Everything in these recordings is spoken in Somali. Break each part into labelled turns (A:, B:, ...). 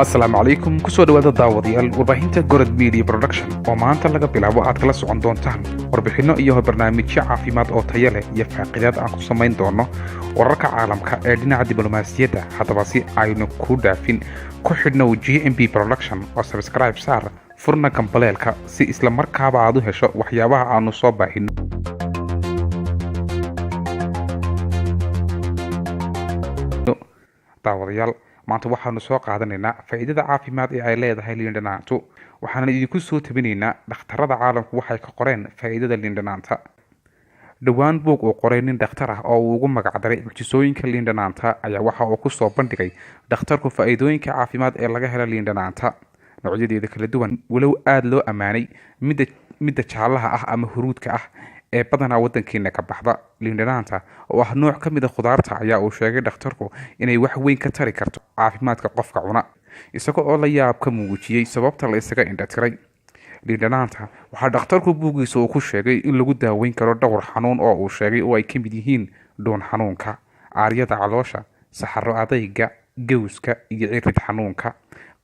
A: Asalaamu calaykum, kusoo dhawaada daawadayaal warbaahinta Gorod Media Production oo maanta laga bilaabo aad kala socon doontaan warbixinno iyo barnaamijyo caafimaad oo tayo leh iyo faaqidaad aan ku samayn doono wararka caalamka ee dhinaca diblomaasiyadda. Haddaba, si aynu ku dhaafin, ku xidhnow GMB Production oo subscribe saar, furna gambaleelka si isla markaaba aad u hesho waxyaabaha aanu soo baahino. Daawadayaal, maanta waxaanu soo qaadanaynaa faa'iidada caafimaad ee ay leedahay liindhanaantu, waxaanan idinku soo tabinaynaa dhakhtarada caalamku waxay ka qoreen faa'iidada liindhanaanta. Dhowaan buug uu qoray nin dhakhtar ah oo uu ugu magacdaray Mucjisooyinka Liindhanaanta ayaa waxa uu kusoo bandhigay dhakhtarku faa'iidooyinka caafimaad ee laga helo liindhanaanta noocyadeeda kala duwan, walow aada loo ammaanay midda jaallaha ah ama huruudka ah ee badanaa wadankeena ka baxda. Liindhanaanta oo ah nooc ka mid a khudaarta ayaa uu sheegay dhakhtarku inay wax weyn ka tari karto caafimaadka qofka cuna, isaga oo la yaab ka muujiyey sababta la isaga indhatiray liindhanaanta. Waxaa dhakhtarku buuggiisa uu ku sheegay in lagu daaweyn karo dhowr xanuun oo uu sheegay oo ay ka mid yihiin dhuun xanuunka, aaryada caloosha, saxaro adayga, gowska iyo cirid xanuunka,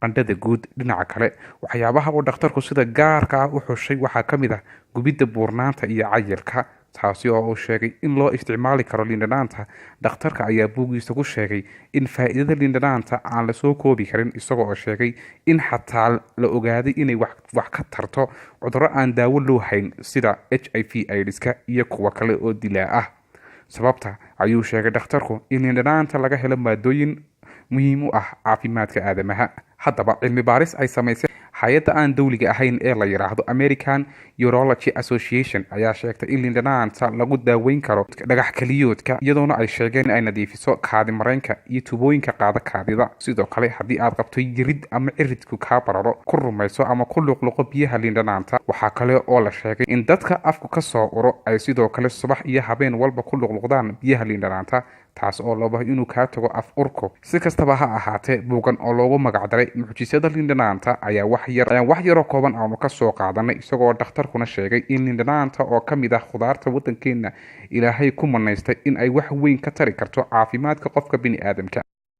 A: qandhada guud. Dhinaca kale, waxyaabaha uu dhakhtarku sida gaarka ah u xushay waxaa ka mid ah gubidda buurnaanta iyo cayilka, taasi oo uu sheegay in loo isticmaali karo liindhanaanta. Dhakhtarka ayaa buuggiisa ku sheegay in faa'iidada liindhanaanta aan lasoo koobi karin, isaga oo sheegay in xataa la ogaaday inay wax ka tarto cudurro aan daawo loo hayn sida HIV AIDS-ka iyo kuwo kale oo dilaa ah. Sababta ayuu sheegay dhakhtarku in liindhanaanta laga helo maadooyin muhiim u ah caafimaadka aadamaha. Haddaba, cilmi baaris ay samaysay hay-adda aan dowliga ahayn ee la yidhaahdo American Urology Association ayaa sheegtay in liindhanaanta lagu daaweyn karo dhagax keliyoodka, iyadoona ay sheegeen in ay nadiifiso kaadi mareenka iyo tubooyinka qaada kaadida. Sidoo kale, haddii aad qabto yirid ama ciridku kaa bararo, ku rumayso ama ku luqluqo biyaha liindhanaanta. Waxaa kale oo la sheegay in dadka afku ka soo uro ay sidoo kale subax iyo habeen walba ku luqluqdaan biyaha liindhanaanta, taas oo loobahay inuu kaa tago af urko. Si kastaba ha ahaatee, buugan oo loogu magacdaray Mucjisada Liindhanaanta ayaa wax yar ayaan wax yaroo kooban aanu ka soo qaadanay, isagoo dhakhtarkuna sheegay in liindhanaanta oo ka mid ah khudaarta waddankeena Ilaahay ku manaystay in ay wax weyn ka tari karto caafimaadka qofka bini aadamka.